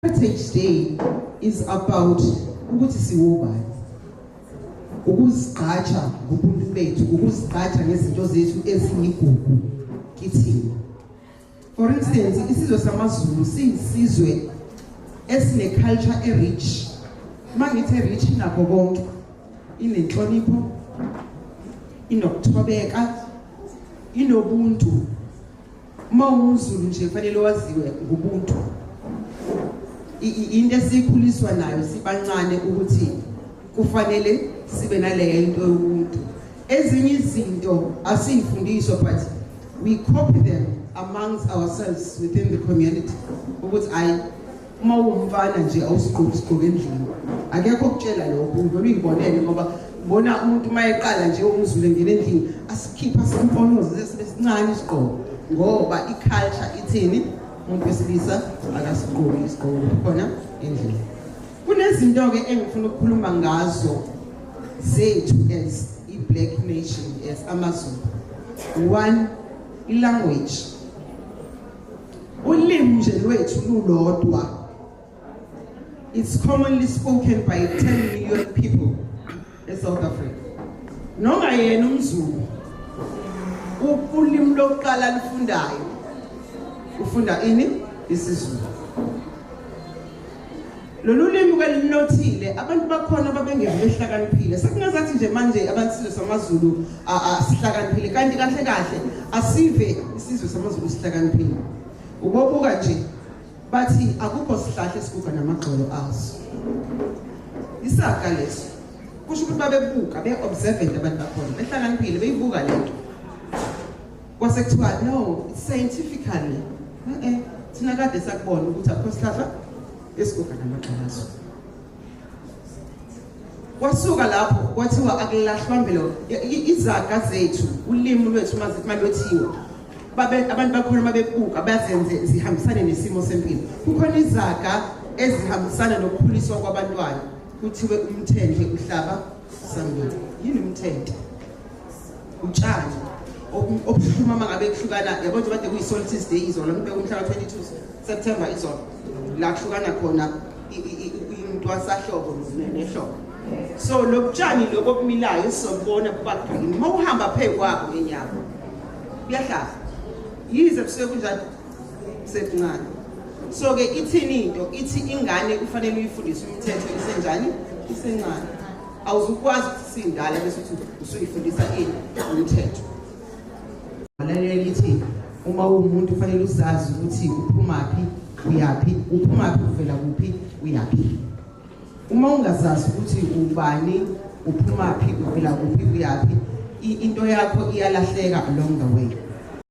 Heritage Day is about ukuthi siwobani, ukuzigqaja ngobuntu bethu, ukuzigqaja ngezinto zethu eziyigugu kithina. For instance, isizwe samaZulu siyisizwe esine culture e-rich. Mangithi rich, inakho konke, inenhlonipho, inokuthobeka, inobuntu. Uma ungumZulu nje kufanele waziwe ngobuntu. Into esikhuliswa nayo sibancane ukuthi kufanele sibe naleyo into yobuntu. Ezinye izinto asiyifundiswa, but we copy them amongst ourselves within the community, ukuthi ayi, uma uwumfana nje awusigqoki isigqoko endlini. Akekho okutshela lokho, uvele uyibonele, ngoba bona umuntu uma eqala nje umZulu engena endlini asikhipha simponoze sibe sincane isigqoko, ngoba i-culture ithini? Umuntu wesilisa akasigqoki isigqoko khona endlini. Kunezinto-ke engifuna ukukhuluma ngazo zethu as i-black nation, as amaZulu. One, i-language, ulimi nje lwethu lulodwa, it's commonly spoken by 10 million people eSouth Africa. Nongayena umZulu, ulimi lokuqala lifundayo ufunda ini? IsiZulu. Lolu limi kwelinothile, abantu bakhona babengeve behlakaniphile. Sekungazathi nje manje abantu, isizwe samaZulu asihlakaniphile, kanti kahle kahle asive isizwe samaZulu sihlakaniphile. Ubobuka nje, bathi akukho sihlahla esiguga namagxolo aso. Isaga leso. Kusho ukuthi babebuka, be-observant abantu bakhona, behlakaniphile, beyibuka lento. Kwase kuthiwa no, it's scientifically, thina kade sakubona ukuthi akukho sihlahla esiguga namagxolo aso. Kwasuka lapho kwathiwa akulahlwa mbelo. Izaga zethu, ulimi lwethu malwethiwa, babe abantu bakhona babebuka bazenze zihambisane nesimo sempilo. Kukhona izaga ezihambisana nokukhuliswa kwabantwana. Kuthiwe umthendle uhlaba sambili. Yini umthendle? Utshani obuhluma uma ngabe kuhlukana, yabo nje, kade kuyi-solstice day izolo, umuntu umhla ka-22 September izolo, la kuhlukana khona intwasahlobo nehlobo. So lo butshani lobo obumilayo sizobona buba green uma uhamba phezu kwabo ngenyawo, kuyahlaba yize kusuke kunjani sekuncane. So-ke ithini into? Ithi ingane kufanele uyifundise umthetho isenjani? Isencane. Awuzukwazi ukuthi sindala bese uthi usuyifundisa ini? Umthetho. Lalela, ithi uma uwumuntu kufanele uzazi ukuthi uphumaphi, uyaphi, uphumaphi, uvela kuphi, uyaphi. Uma ungazazi ukuthi ubani, uphumaphi, uvela kuphi, uyaphi, into yakho iyalahleka along the way.